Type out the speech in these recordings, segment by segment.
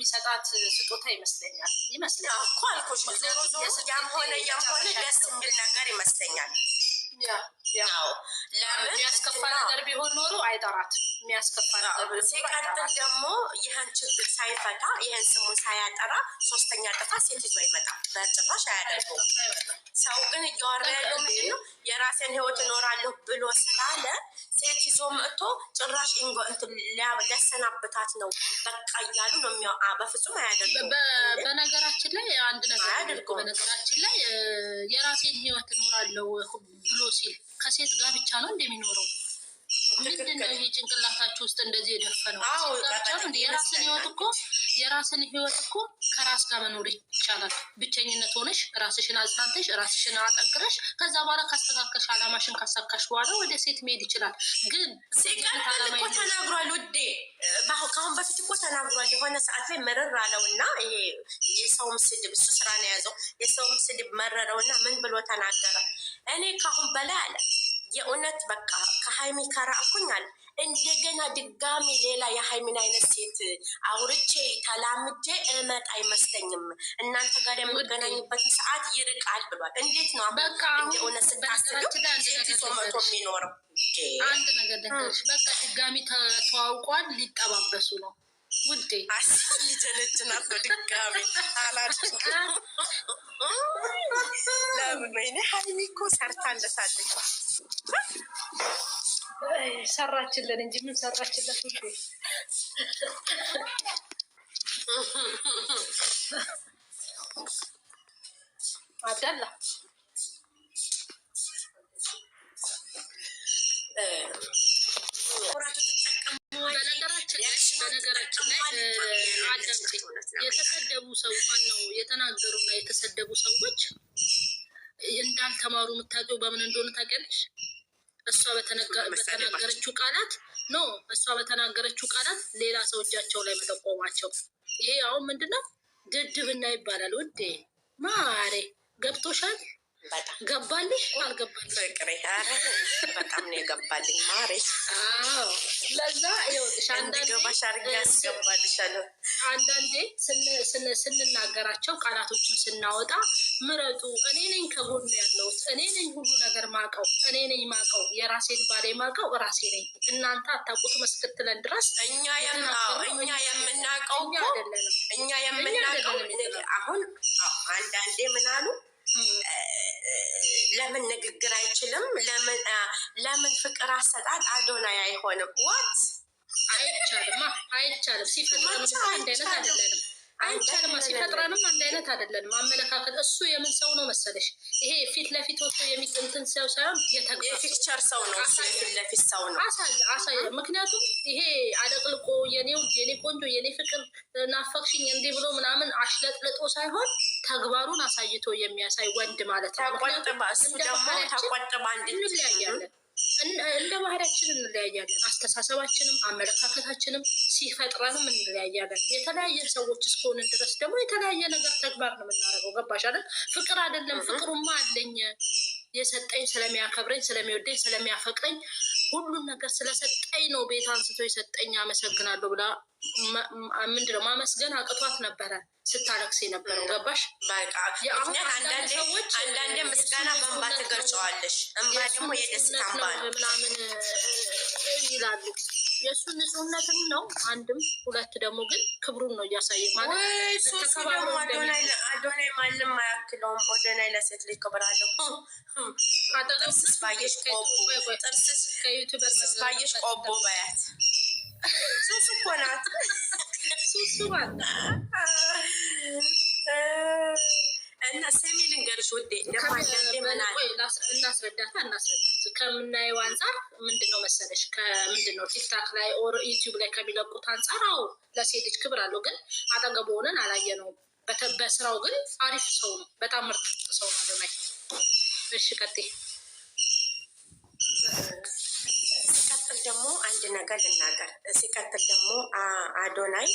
የሚሰጣት ስጦታ ይመስለኛል ይመስለኛል እኮ አልኩሽ። ዞሮ ዞሮ ያም ሆነ ያም ሆነ ደስ የሚል ነገር ይመስለኛል። ለምን የሚያስከፋ ነገር ቢሆን ኖሮ አይጠራት። የሚያስከፋ ነገር ሲቀጥል ደግሞ ይህን ችግር ሳይፈታ፣ ይህን ስሙን ሳያጠራ ሶስተኛ ጥፋት ሴት ይዞ አይመጣም፣ በጭራሽ አያደርገውም። ሰው ግን እያወራ ያለው ምንድን ነው? የራሴን ህይወት እኖራለሁ ብሎ ስላለ ሴት ይዞ መጥቶ ጭራሽ ሊያሰናብታት ነው በቃ እያሉ ነው። በፍጹም አያደርገውም። በነገራችን ላይ አንድ ነገር፣ በነገራችን ላይ የራሴን ህይወት እኖራለሁ ብሎ ሲል ከሴት ጋር ብቻ ነው እንደሚኖረው? ምንድን ነው ይሄ ጭንቅላታችሁ ውስጥ እንደዚህ የደፈነው? ሴት ጋር ብቻ ነው? የራስን ህይወት እኮ፣ የራስን ህይወት እኮ ከራስ ጋር መኖር ይቻላል። ብቸኝነት ሆነሽ ራስሽን አጽናንተሽ፣ ራስሽን አጠንክረሽ፣ ከዛ በኋላ ካስተካከልሽ፣ አላማሽን ካሳካሽ በኋላ ወደ ሴት መሄድ ይችላል። ግን ሲቀጥል እኮ ተናግሯል ውዴ፣ ከአሁን በፊት እኮ ተናግሯል። የሆነ ሰዓት ላይ መረር አለውና ይሄ የሰውም ስድብ፣ እሱ ስራ ነው የያዘው፣ የሰውም ስድብ መረረውና ምን ብሎ ተናገረ? እኔ ካሁን በላይ አለ የእውነት በቃ ከሀይሚ ከራቅኩኝ አለ እንደገና ድጋሚ ሌላ የሀይሚን አይነት ሴት አውርቼ ተላምጄ እመጣ አይመስለኝም። እናንተ ጋር የምገናኝበትን ሰዓት ይርቃል ብሏል። እንዴት ነው እንደ እውነት ስታስቢው ሴት ይዞ መቶ የሚኖረው? አንድ ነገር ልንገርሽ፣ በቃ ድጋሚ ተዋውቋል፣ ሊጠባበሱ ነው ውዴ። ሊጀነጅናት ነው ድጋሚ አላልኩም። ለምን? ወይኔ ሀይሚ እኮ ሰርታለታለች። ሰራችልን እንጂ ምን ሰራችለት? ውዴ። አብዳላ በነገራችን ላይ አዳምጪ፣ የተሰደቡ ሰው ማነው የተናገሩና የተሰደቡ ሰዎች እንዳልተማሩ የምታውቂው በምን እንደሆነ ታውቂያለሽ? እሷ በተናገረችው ቃላት፣ no፣ እሷ በተናገረችው ቃላት ሌላ ሰው እጃቸው ላይ መጠቆማቸው። ይሄ አሁን ምንድነው? ድድብና ይባላል። ውዴ ማሬ ገብቶሻል? ገባልሽ አልገባልሽ? ፍቅሬ በጣም ነው የገባልኝ ማሬ። አዎ ለዛ ይኸውልሽ እንዲገባሽ አድርጌ አስገባልሻለሁ። አንዳንዴ ስንናገራቸው፣ ቃላቶችን ስናወጣ ምረጡ። እኔ ነኝ ከጎኑ ያለሁት፣ እኔ ነኝ ሁሉ ነገር ማቀው፣ እኔ ነኝ ማቀው፣ የራሴን ባሌ ማቀው ራሴ ነኝ። እናንተ አታውቁትም እስክትለን ድረስ እኛ የምናውቀው እኮ እኛ የምናውቀው አሁን አንዳንዴ ምን አሉ? ለምን ንግግር አይችልም? ለምን ፍቅር አሰጣጥ አዶናይ አይሆንም? What? አይቻልማ፣ አይቻልም። ሲፈጥረንም አንድ አይነት አይደለንም። አይቻልማ። ሲፈጥረንም አንድ አይነት አይደለንም። አመለካከት እሱ የምን ሰው ነው መሰለሽ? ይሄ ፊት ለፊት ወጥቶ የሚጥንትን ሰው ሳይሆን የ picture ሰው ነው። እሱ የፊት ለፊት ሰው ነው። አሳያ። ምክንያቱም ይሄ አለቅልቆ የኔ ውድ፣ የኔ ቆንጆ፣ የኔ ፍቅር፣ ናፈቅሽኝ እንዲህ ብሎ ምናምን አሽለጥልጦ ሳይሆን ተግባሩን አሳይቶ የሚያሳይ ወንድ ማለት ነው። ተቆጥባ፣ እሱ ደግሞ ተቆጥባ። እንለያያለን፣ እንደ ባህሪያችን እንለያያለን። አስተሳሰባችንም አመለካከታችንም ሲፈጥረንም እንለያያለን። የተለያየ ሰዎች እስከሆንን ድረስ ደግሞ የተለያየ ነገር ተግባር ነው የምናደርገው። ገባሽ አይደል? ፍቅር አይደለም፣ ፍቅሩማ አለኝ፣ የሰጠኝ ስለሚያከብረኝ፣ ስለሚወደኝ፣ ስለሚያፈቅረኝ፣ ሁሉን ነገር ስለሰጠኝ ነው ቤት አንስቶ የሰጠኝ፣ አመሰግናለሁ ብላ ምንድነው ማመስገን አቅቷት ነበረ ስታለቅስ የነበረው፣ ገባሽ? ምክንያት አንዳንዴ ምስጋና በእንባ ትገልጸዋለሽ። እንባ ደግሞ የደስታ እንባ ነው ምናምን ይላሉ። የእሱ ንጹህነትም ነው አንድም፣ ሁለት ደግሞ ግን ክብሩን ነው እያሳየ ማለት። ሱሱ ደግሞ አዶናይ ማንም አያክለውም። አዶናይ ለሴት ልጅ ክብር አለው። ጥርስስ ባየሽ ቆቦ፣ ጥርስስ ባየሽ ቆቦ በያት። ሱሱ እኮ ናት። ሱሱ ማለት እና ስሚ ልንገርሽ ውዴ፣ ደግሞ አንዳንዴ እናስረዳታ እናስረዳት ከምናየው አንጻር ምንድን ነው መሰለሽ፣ ከምንድን ነው ቲክታክ ላይ or ዩቲዩብ ላይ ከሚለቁት አንጻር አዎ ለሴት ልጅ ክብር አለው፣ ግን አጠገቡ ሆነን አላየነውም። በስራው ግን አሪፍ ሰው ነው። በጣም ምርጥ ሰው ነው አዶናይ። እሺ ቀጥይ። ሲቀጥል ደግሞ አንድ ነገር ልናገር። ሲቀጥል ደግሞ አዶናይ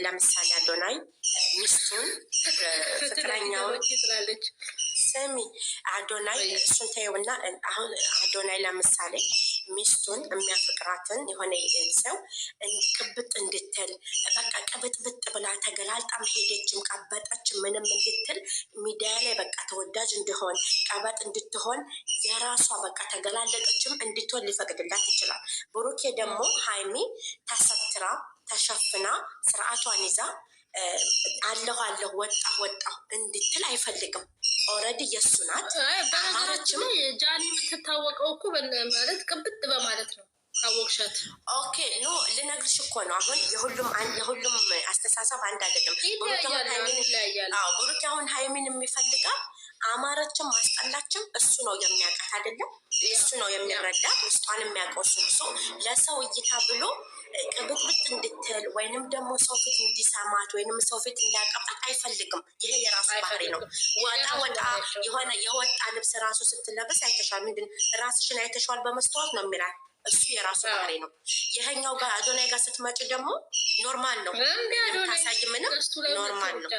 ለምሳሌ አዶናይ ሚስቱን ፍቅረኛውን ትላለች። ስሚ አዶናይ እሱን ተይውና፣ አሁን አዶናይ ለምሳሌ ሚስቱን የሚያፈቅራትን የሆነ ሰው ቅብጥ እንድትል፣ በቃ ቅብጥብጥ ብላ ተገላልጣም ሄደችም ቀበጠች ምንም እንድትል፣ ሚዲያ ላይ በቃ ተወዳጅ እንድሆን፣ ቀበጥ እንድትሆን፣ የራሷ በቃ ተገላለጠችም እንድትሆን ሊፈቅድላት ይችላል። ብሩኬ ደግሞ ሀይሚ ተሰትራ ተሸፍና ስርዓቷን ይዛ አለሁ አለሁ ወጣሁ ወጣሁ እንድትል አይፈልግም። Already የእሱ ናት። በነገራችን ላይ ጃኒ የምትታወቀው እኮ ማለት ቅብጥ በማለት ነው። ካወቅሻት። Okay, no፣ ልነግርሽ እኮ ነው። አሁን የሁሉም አስተሳሰብ አንድ አይደለም። ብሩክ አሁን ሀይሚን የሚፈልጋት አማረችም አስጠላችም እሱ ነው የሚያውቃት አይደለም፣ እሱ ነው የሚረዳት፣ ውስጧን የሚያውቀው እሱ ነው። ለሰው እይታ ብሎ ቅብጥብጥ እንድትል ወይንም ደግሞ ሰው ፊት እንዲሰማት ወይንም ሰው ፊት እንዲያቀብጣት አይፈልግም። ይሄ የራሱ ባህሪ ነው። ወጣ ወጣ የሆነ የወጣ ልብስ ራሱ ስትለብስ አይተሻል። ምንድን ራስሽን አይተሸዋል በመስተዋት ነው የሚላት። እሱ የራሱ ባህሪ ነው። ይሄኛው ጋር አዶናይ ጋር ስትመጪ ደግሞ normal ነው። ታሳይ ምንም normal ነው።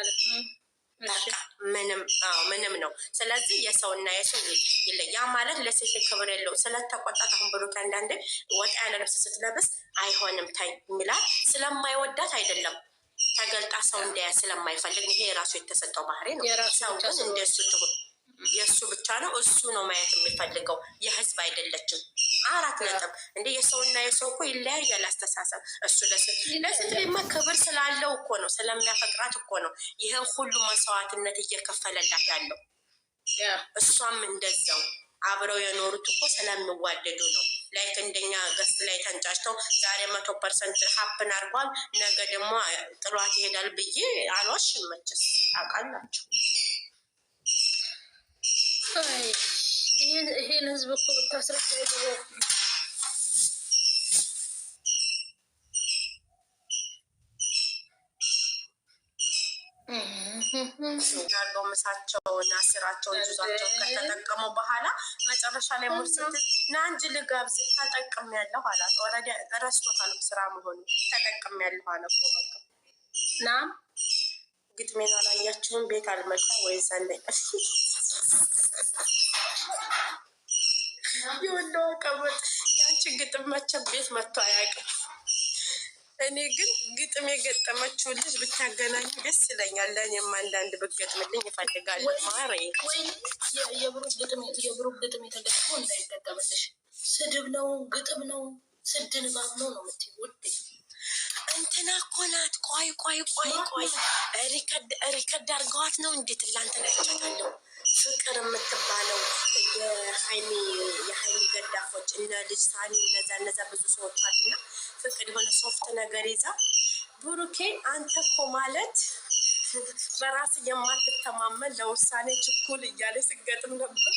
በቃ ምንም፣ አዎ ምንም ነው። ስለዚህ የሰውና የሰው ይለይ። ያ ማለት ለሴት ክብር የለው ስለተቆጣት አሁን ብሩክ አንዳንዴ ወጣ ያለ ልብስ ስትለብስ አይሆንም ታይ የሚላት ስለማይወዳት አይደለም፣ ተገልጣ ሰው እንዲያ ስለማይፈልግ፣ ይሄ የራሱ የተሰጠው ባህሪ ነው። ሰው ግን እንደሱ ትሁን የእሱ ብቻ ነው። እሱ ነው ማየት የሚፈልገው፣ የህዝብ አይደለችም። አራት ነጥብ። እንደ የሰውና የሰው እኮ ይለያያል አስተሳሰብ። እሱ ለሴት ልጅማ ክብር ስላለው እኮ ነው፣ ስለሚያፈቅራት እኮ ነው ይህን ሁሉ መስዋዕትነት እየከፈለላት ያለው። እሷም እንደዛው አብረው የኖሩት እኮ ስለሚዋደዱ ነው። Like እንደኛ guest ላይ ተንጫጭተው ዛሬ 100% happen አድርጓል፣ ነገ ደግሞ ጥሏት ይሄዳል ብዬ አልዋሽም። መቼስ ታውቃላችሁ። ይሄን ህዝብ እኮ ብታስረዳ አይገባውም። አድርገው ምሳቸውን፣ አስራቸውን፣ ጁዛቸውን ከተጠቀሙ በኋላ መጨረሻ ላይ ሙርስት ና እንጂ ልጋብዝ ተጠቅሜያለሁ አላት። Already ረስቶታል ስራ መሆኑ። ተጠቅሜያለሁ አለ እኮ በቃ። ና። ግጥሜን አላያችሁም? ቤት አልመጣ ወይ ዘንድ የወንደው ቀበጥ የአንቺ ግጥም መቼም ቤት መጥቶ አያውቅም። እኔ ግን ግጥም የገጠመችው ልጅ ብታገናኙ ደስ ይለኛል። ለእኔም አንዳንድ ብገጥምልኝ ይፈልጋል። ማሬ። ወይ የብሩክ ግጥም የተገጥሞ እንዳይገጠምልሽ፣ ስድብ ነው፣ ግጥም ነው፣ ስድ ንባብ ነው ነው የምትይው ውዴ። እንትና እኮ ናት። ቆይ ቆይ ቆይ ቆይ፣ record አድርገዋት ነው እንዴ? ትላንትና አይቻታለሁ። ፍቅር የምትባለው የሀይሚ ገዳፎች እነ ልጅ ሳኒ እነዛ እነዛ ብዙ ሰዎች አሉና ፍቅር የሆነ soft ነገር ይዛ ብሩኬ አንተ እኮ ማለት በራስ የማትተማመን፣ ለውሳኔ ችኩል እያለ ስገጥም ነበር።